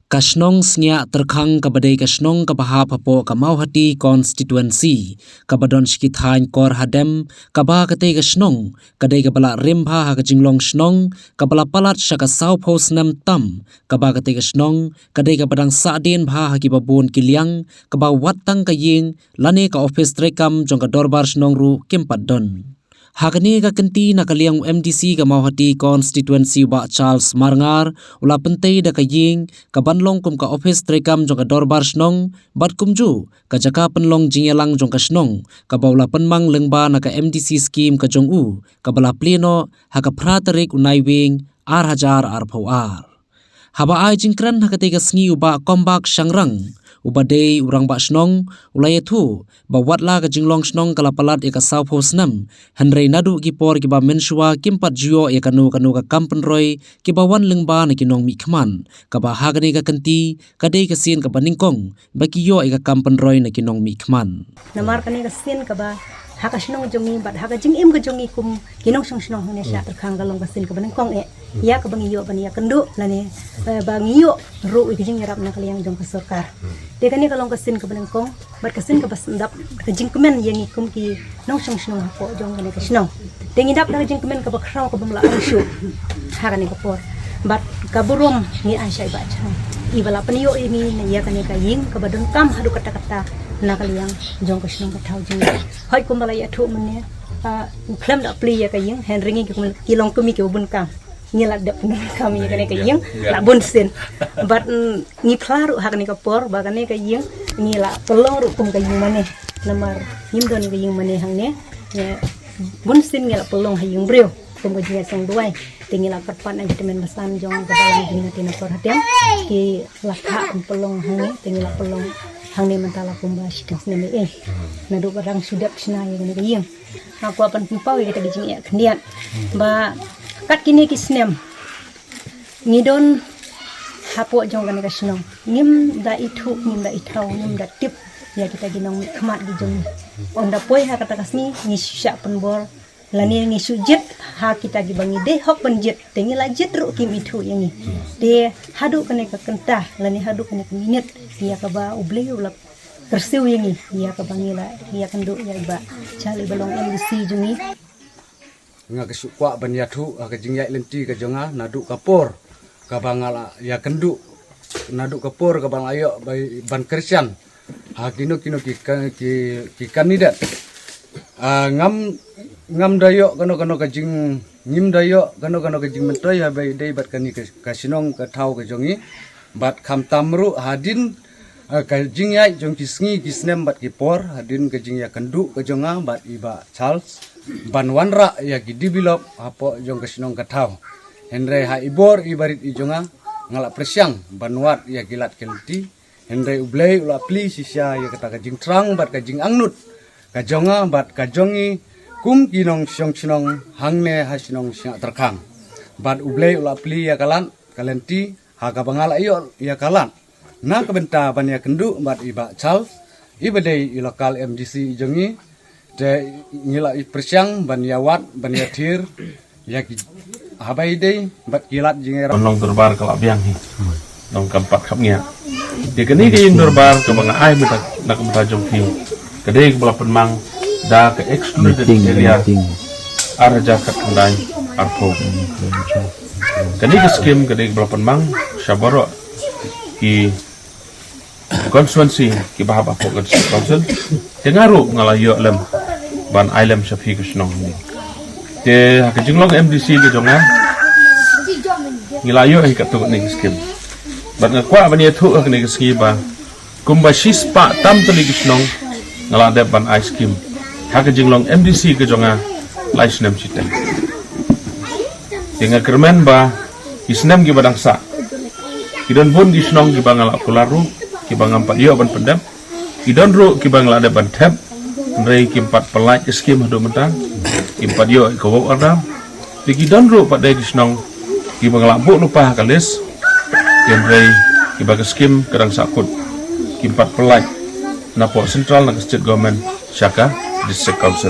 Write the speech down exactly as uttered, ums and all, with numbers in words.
Ka shnong Sniahtyrkhang kaba dei ka shnong kaba hap hapoh ka Mawhati constituency, kaba don shi ki thaiñ kor hadem, kaba katei ka shnong ka dei kaba lah rim bha ha ka jinglong shnong kaba la palat sha ka sawphew snem tam, kaba katei ka shnong ka dei kaba dang sahdien bha ha kiba bun ki liang, kaba wat tang ka ïing lane ka ophis treikam jong ka dorbar shnong ruh kim pat don. Ha kane ka kynti, na ka liang u M D C ka Mawhati constituency, u Bah Charles Marngar, u la pyntei da ka ïing kaban long kum ka ophis treikam jong ka dorbar shnong, bad kumjuh ka jaka pynlong jingïalang jong ka shnong, kaba u la pynmang lyngba na ka M D C scheme ka jong u, kaba la plie noh ha ka phra tarik u Naiwieng ar hajar arphew ar. Haba ai jingkren ha katei ka sngi, u Bah Kombak Shangrang, uba dei u rangbah shnong, u la ïathuh ba wat la ka jinglong shnong ka la palat ïa ka sawphew snem, hynrei naduh ki por kiba mynshuwa kim pat ju ïoh ïa kano kano ka kam pynroi kiba wan lyngba na ki nongmihkhmat, kaba ha kane ka kynti ka dei ka sien kaba nyngkong ba ki ïoh ïa ka kam pynroi na ki nongmihkhmat. Namar kane ka sien kaba ha ka shnong jong ngi bad ha ka jingim ka jong ngi kum ki nongshong shnong hangne Sniahtyrkhang, ka long ka sien kaba nyngkong eh ïa kaba ngi ïoh ban ïakynduh lane, eh, ba ngi ïoh ruh ïa ka jingïarap na ka liang jong ka sorkar. Te kane ka long ka sien kaba nyngkong bad ka sien kaba sdang, ka jingkmen ïa ngi kum ki nongshong shnong hapoh jong kane ka shnong. Te ngi dap da ka jingkmen kaba khraw kaba ym lah ong shuh ha kane ka por. Bad ka burom ngi ai sha i Bah Chang, iba la pynïoh ïa ngi ïa kane ka ïing kaba donkam haduh katta katta na ka liang jong ka shnong ka thaw jong ngi. Hooid, kumba la ïathuh mynne, ah, u khlem da plie ïa ka ïing, hynrei ngi ki kum, ki long kum ki bun kam, ngi la dep pyndonkam ïa kane ka ïing la bun sien. Bad, mm, ngi phla ruh ha kane ka por ba kane ka ïing ngi la pynlong ruh kum ka ïing mane. Namar ngim don ka ïing mane hangne, ngi bun sien ngi la pynlong ha ïing briew kum ka jingïaseng duwai. Te ngi la kyrpad na ki tymmen basan jong ka balang jong ngi na por hadien, ki la thah ban pynlong hangne, te ngi la pynlong hangne mynta la kumba shiteng snem eh. Naduh ba dang shu dep shna ïa kane ka ïing. Nga kwah ban pynpaw ïa kita ki jingeh khyndiat ba kat kine ki snem ngi don hapoh jong kane ka shnong, ngim da ithuh, ngim da ithaw, ngim da tip ïa kita ki nongmihkhmat ki jong ngi. Ynda poi ha kata ka sngi ngi shu shah pynbor lane ngi shu jied ha kita kiba ngi dei hok ban jied, te ngi la jied ruh kim ithuh ïa ngi. Te haduh kane ka kynta lane haduh kane ka minit, ïa kaba U Blei u la kyrsiew ïa ngi, ïa kaba ngi la ïakynduh ïa i Bah Charles, iba long M D C jong ngi. Nga ka shu kwah ban ïathuh ha ka jingïaid lynti ka jong nga naduh ka por kaba nga la ïakynduh, naduh ka por kaba nga la ïoh ba, ban kyrshan ha kino kino ki ka, ki, ki kandidat. Ah, ngam, ngam da ïoh kano kano ka jing, ngim da ïoh kano kano ka jingmyntoi haba ïadei bad kane ka, ka shnong ka thaw ka jong ngi. Bad khamtam ruh hadien, eh, ka jingïaid jong ki sngi ki snem bad ki por, hadien ka jingïakynduh ka jong nga bad i Bah Charles ban wanrah ïa ki develop hapoh jong ka shnong ka thaw. Hynrei ha i bor i barit i jong nga, nga la pyrshang ban wad ïa ki lad ki lynti. Hynrei U Blei u la plie shisha ïa kata ka jingthrang bad ka jingangnud ka jong nga bad ka jong ngi kum ki nongshong shnong hangne ha shnong Sniahtyrkhang. Bad U Blei u la plie ïa ka lad ka lynti ha kaba nga la ïoh ïa ka lad na ka bynta ban ïakynduh bad i Bah Charles, iba dei i local M D C i jong ngi. Te ngi la pyrshang ban ïawad, ban ïathir ïa ki, haba ïadei bad ki lad jingïarap. Ban long dorbar ka la biang hi. Nongkam pat khap ngia. Te kane ka ïing dorbar kaba nga ai mynta na ka bynta jong phi, ka dei kaba la pynmang da ka excluded area ar hajar khatkhyndai arphew. Kane ka skim ka dei kaba la pynmang sha baroh ki constituency kiba hap hapoh ka District Council. Te nga ruh nga la ïoh lem ban ai lem sha phi ka shnong ni. Te ha ka jinglong M D C ka jong nga, ngi la ïoh hi katto katne ka skim. Bad nga kwah ban ïathuh ha kane ka sngi ba kumba shispah tam tylli ki shnong nga la dep ban ai skim ha ka jinglong M D C ka jong nga lai snem shiteng. Te nga kyrmen ba ki snem kiba dang sah, ki don bun ki shnong kiba nga la kular ruh, kiba ngam pat ïoh ban pyndep. Ki don ruh kiba nga la dep ban thep, hynrei kim pat pynlait ka skim haduh mynta, kim pat ïoh ka work order. Te ki don ruh pat de ki shnong kiba nga la buh lypa ha ka list, hynrei kiba ka skim ka dang sahkut, kim pat pynlait na pok central na ka state government sha ka District Council.